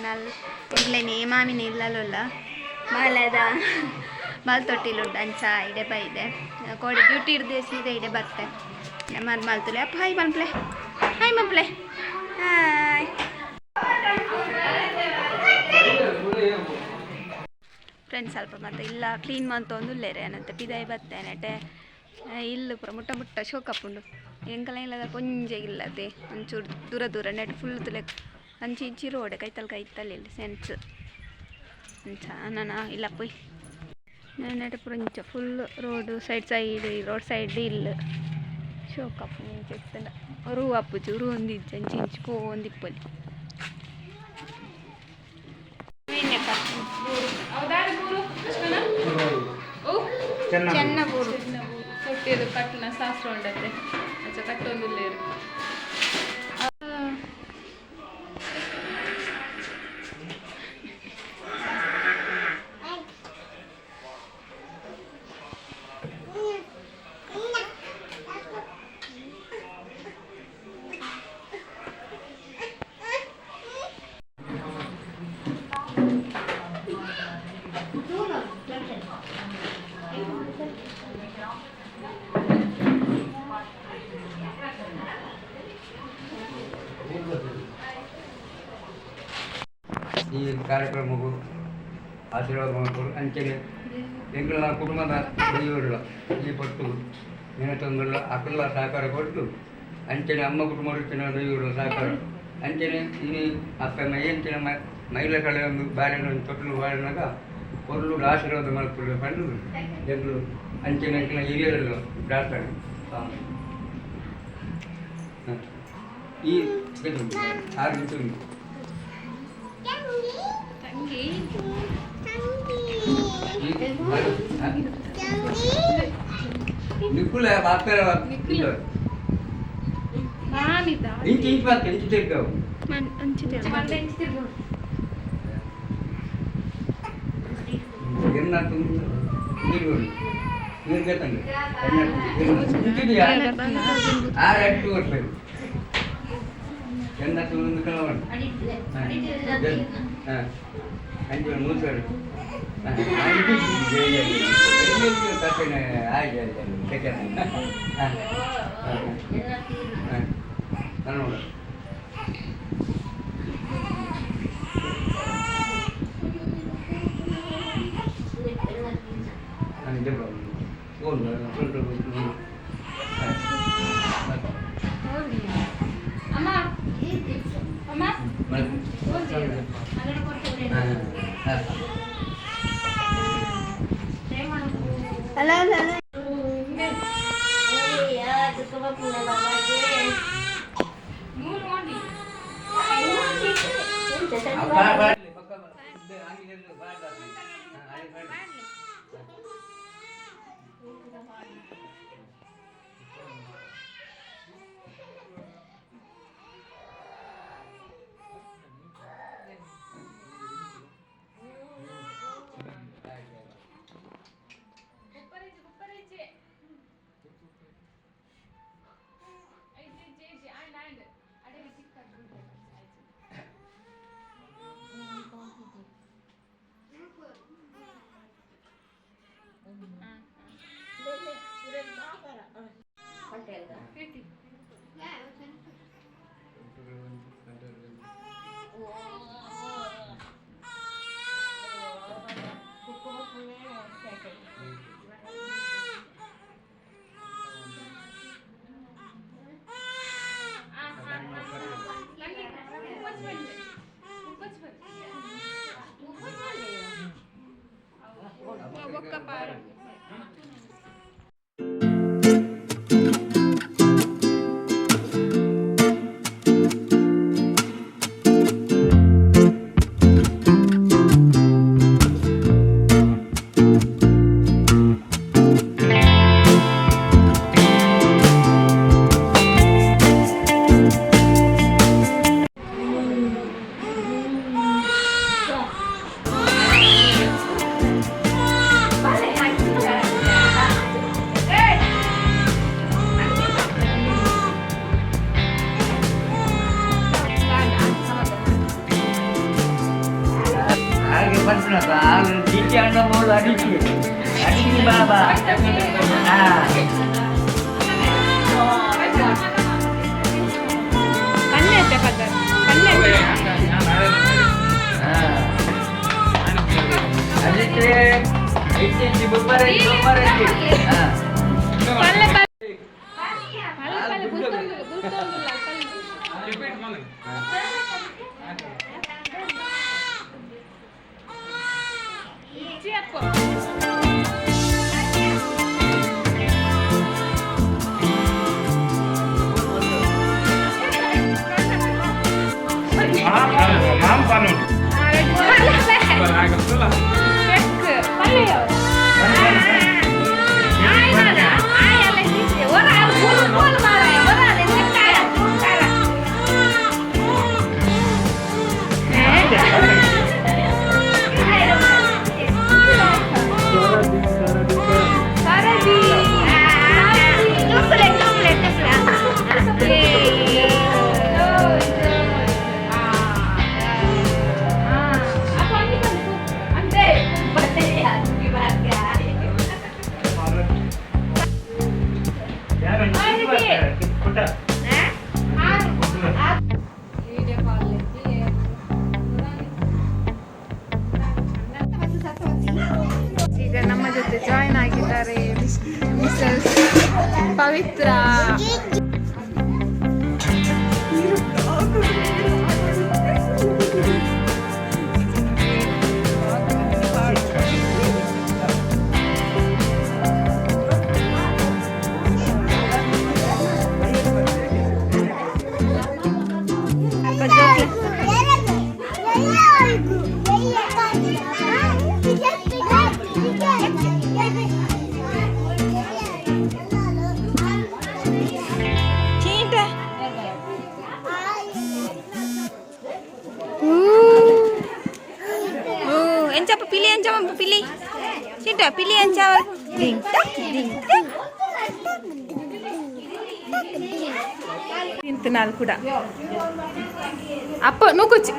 Channel. ಎಂಕ್ಲೆನ ಮಾಮಿನ ಇಲ್ಲಲುಲ್ಲ ಮಾಲದ mall ತೊಟ್ಟಿಲುಂಡು. ಅಂಚ ಇಡೆ ಬೈದೆ. ಕೋಡೆ ಡ್ಯೂಟಿ ಇರ್ದೆ ಸೀದಾ ಇಡೆ ಬತ್ತೆ. ಮರ್ ಮಾಲ್ತುಲೆ. ಅಪ್ಪ ಹಾಯ್ ಮನ್ಪ್ಲೆ, ಹಾಯ್ ಮನ್ಪ್ಲೆ, ಹಾಯ್. ಫ್ರೆಂಡ್ಸ್, ಸ್ವಲ್ಪ ಮತ್ತೆ ಇಲ್ಲ ಕ್ಲೀನ್ ಮಂತೊಂದುಲ್ಲೆರ್ ಏನಂತ ಪಿದಾಯಿ ಬತ್ತೆ ನೆಟೆ. ಇಲ್ಲು ಪೂರ ಮುಟ್ಟ ಮುಟ್ಟ ಶೋಕಪ್ಪುಂಡು. ಎಂಕಲ ಇಲ್ಲದ ಪೊಂಜೆ ಇಲ್ಲದೆ ಒಂಚೂರು ದೂರ ದೂರ ನೆಟ್ ಫುಲ್ ತುಲೆಕ್. ಅಂಚಿ ಇಂಚಿ ರೋಡ್, ಕೈತಲ್ ಕೈತಲ್ ಇಲ್ಲಿ ಸೆನ್ಸ್ ಅಂಚ. ನನ ಇಲ್ಲ ಪೋಯ್ ನೆಟ್ ಪೂರ ಇಂಚ full road side side, road side ಇಲ್ಲು. ಶೋಕಪ್ಪುಂಡು ಇಂಚ ಇತ್ತುಂಡ. ರು ಅಪ್ಪುಜಿ, ರು ಒಂದಿಜ್ಜಿ. ಅಂಚಿ ಇಂಚಿ ಪೋವೊಂದಿಪ್ಪೊಲಿ. ಹೌದಾದ ಬೂರು ಲಕ್ಷ್ಮಣ ಓ. ಚೆನ್ನ ಬೂರು. ತೊಟ್ಟಿದು ಕಟ್ಟುನ ಶಾಸ್ತ್ರ ಉಂಡತ್ತೆ. ಅಂಚ ಕಟ್ಟೊಂದುಲ್ಲೇರು. ಈ ಕಾರ್ಯಕ್ರಮಕ್ಕೂ ಆಶೀರ್ವಾದ ಮಾಡ್ಕೊಂಡು ಅಂಚನೆ ಎಂಗಳ ಕುಟುಂಬದ ದೈವರುಳ ಈ ಪಟ್ಟು ನೆನತೊಂದುಳ್ಳ ಅಕಲ್ಲ ಸಹಕಾರ ಕೊಟ್ಟು, ಅಂಚನೆ ಅಮ್ಮ ಕುಟುಂಬ ದೈವರುಳ ಸಹಕಾರ. ಅಂಚನೆ ಇನಿ ಅಪ್ಪಮ್ಮ ಎಂಚಿನ ಮಹಿಳಾ ಕಳೆ ಒಂದು ಬಾರಿನ ಒಂದು ತೊಟ್ಟಲು ಬಾರಿನಾಗ ಕೊರ್ಲು ಆಶೀರ್ವಾದ ಮಲ್ಪುಳ್ಳ ಪಂಡು ಎಂಗಳು ಅಂಚನೆ ಎಂಚಿನ ಹಿರಿಯರೆಲ್ಲ ಪ್ರಾರ್ಥನೆ ಸ್ವಾಮಿ. ಹ. ಈ 6 ನಿಮಿಷ ಉಂಟು. ತಂಗಿ. ನಿಕ್ಕುಲ ಬಾಪೇರ. ಮಾಮಿದ. ಇಂಚು ಇಂಚು ಬಾತ್, ಇಂಚು ತಿರ್ಗಾವು. ಅಂಚಿ. ಮಂಡೆ ಇಂಚಿ ತಿರ್ಗು. ಎನ್ನ ನೀರು ನೀರು ಕೇತಂಗೆ ಇಂಚಿದೆಯಾ? 6 8 ವರ್ಷ ಎನ್ನ ಒಂದು ಕಳವಣ. ಹಾಂ, 5 3 ಸಾವಿರ ಆಯ್ತು ಆಯ್ತು. ಹಾಂ ಹಾಂ ಹಾಂ ನೋಡ. ಅಮ್ಮ ಅಮ್ಮ. ಅಲ್ಲ ಅಲ್ಲ ಅಲ್ಲ. ನೂಲು ನೋಡಿ. ಕುಪ್ಪರಿಜ್ಜಿ, ಕುಪ್ಪರಿಜ್ಜಿ. ಐಜಿ ಜಿ ಆಂಡ್ ಆಂಡ್ ಅಡೆ ಚಿಕ್ಕ. ಅಡಿಕೆ ಅಡಿಕೆ ಅಡಿಕೆ ಬಾಬಾ. ಹಾ. ಕಣ್ಣೆ ಪದ ಕಣ್ಣೆ. ಅದಕ್ಕೆ ಇತ್ತೀಚೆ ಬೊಬ್ಬರಜ್ಜಿ ಬೊಬ್ಬರಜ್ಜಿ. ಹಾ. ಪಲ್ಲೆ ಪಲ್ಲೆ ಪಲ್ಲೆ ಪಲ್ಲೆ ಗುರ್ತೊಂದು ಗುರ್ತೊಂದುಲ್ಲ ಪಲ್ಲೆ. ಇಚ್ಚಿ ಅಪ್ಪ. ಚೆಕ್ ಪಲ್ಲೆ ಯಾವ್ದು? ಈಗ ನಮ್ಮ ಜೊತೆ ಜಾಯಿನ್ ಆಗಿದ್ದಾರೆ ಮಿಸಸ್ ಪವಿತ್ರ. ಎಂಚಪ್ಪ ಪಿಲಿ, ಎಂಚಪ್ಪ ಪಿಲಿ, ಚಿಂಟ ಪಿಲಿ ಎಂಚ? ದಿಂಗ್ ಟಕ್ ದಿಂಗ್ ಟಕ್. ತಿಂತು ಕೂಡ ಅಪ್ಪ ನೂಕುಚ್ಚಿ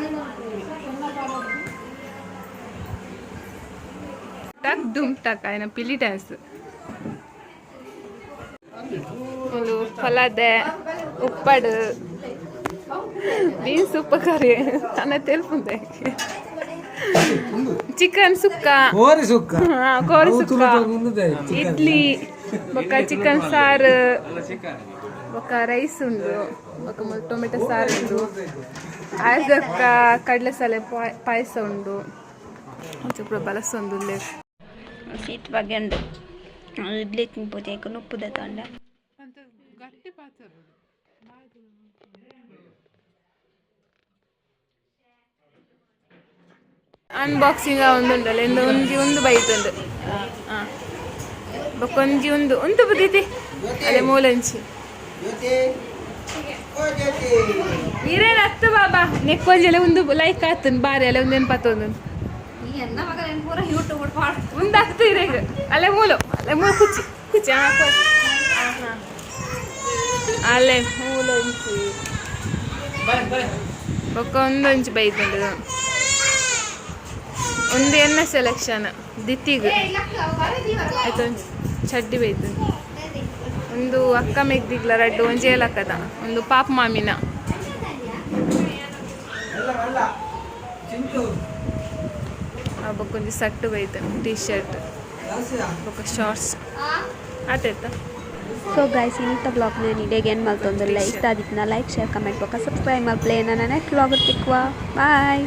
ಟಕ್ ದುಮ್ ಟಕ್ ఆయన ಪಿಲಿ ಡ್ಯಾನ್ಸ್. ಫಲದೆ ಉಪ್ಪಡು ಬೀನ್ಸ್ ಉಪ್ಪ ಕರಿ ಅನ್ನ ತೆಲ್ಪುಂದೆ ಚಿಕನ್ ಸುಕ್ಕ. ಕೋರಿ ಸುಕ್ಕ. ಹಾ, ಕೋರಿ ಸುಕ್ಕ, ಇಡ್ಲಿ ಬೊಕ್ಕ ಚಿಕನ್ ಸಾರು ಬೊಕ್ಕ ರೈಸ್ ಉಂಡು ಬೊಕ್ಕ ಟೊಮೆಟೊ ಸಾರು ಉಂಡು ಆಯ್ದಕ್ಕ ಕಡಲೆ ಸಲೆ ಪಾಯಸ ಉಂಡು ಒಂಚೂರು ಬಲಸೊಂದುಲ್ಲೆ. ಸೀಟ್ ಬಗ್ಗೆ ಉಂಡು ಇಡ್ಲಿ ತಿನ್ಪೋದು ನುಪ್ಪುದ ತೊಂಡ. ಅನ್ಬಾಕ್ಸಿಂಗ್ ಒಂದುಂಡಲ್ಲ ಇಂದು ಒಂಜಿ ಒಂದು ಬೈತುಂಡು. ಹಾಂ, ಬೊಕ್ಕ ಒಂಜಿ ಒಂದು ಉಂತು ಬುದ್ದಿತಿ ಅದೇ ಮೂಲಂಚಿ ನೀರೇನು ಹತ್ತು ಬಾಬಾ ನೆಕ್ಕೊಂಜೆಲೆ ಒಂದು ಲೈಕ್ ಆತನ್ ಬಾರಿ ಅಲ್ಲ ಒಂದೇನು ಪತ್ತೊಂದು ಒಂದು ಆಗ್ತು ಇರೇಗ ಅಲ್ಲೇ ಮೂಲು ಅಲ್ಲೇ ಮೂಲು ಕುಚ್ಚಿ ಕುಚ್ಚಿ. ಹಾಂ, ಹಾಂ, ಅಲ್ಲೇ ಮೂಲೊಂಚಿ ಬೊಕ್ಕ ಒಂದೊಂಚಿ ಬೈತುಂಡು. ಒಂದು ಎನ್ನ ಸೆಲೆಕ್ಷನ್ ದಿತ್ತಿಗ್ ಆಯ್ತು. ಒಂಜಿ ಚಡ್ಡಿ ಬೈತು ಒಂದು ಅಕ್ಕ ಮೆಗ್ದಿಗ್ಲ ರಡ್ಡು ಒಂಜಿ ಏಲಕ್ಕದ ಒಂದು ಪಾಪ ಮಾಮಿನ. ಆ ಬೊಕ್ಕ ಒಂಜಿ ಸಟ್ಟು ಬೈತು, ಟೀ ಶರ್ಟ್ ಬೊಕ್ಕ ಶಾರ್ಟ್ಸ್ ಆತಾಯ್ತಾ. ಸೊ ಗೈಸ್, ಇನ್ನಿತ್ತ ಬ್ಲಾಗ್ನ ಇಡೆಗೆ ಏನು ಮಲ್ತೊಂದಿಲ್ಲ. ಇಷ್ಟ ಆದಿತ್ತಿನ ಲೈಕ್, ಶೇರ್, ಕಮೆಂಟ್ ಬೊಕ್ಕ ಸಬ್ಸ್ಕ್ರೈಬ್ ಮಲ್ಪಲೆ. ನನ್ನ ನೆಕ್ಸ್ಟ್ ಬ್ಲಾಗ್ ತಿಕ್ವಾ. ಬಾಯ್.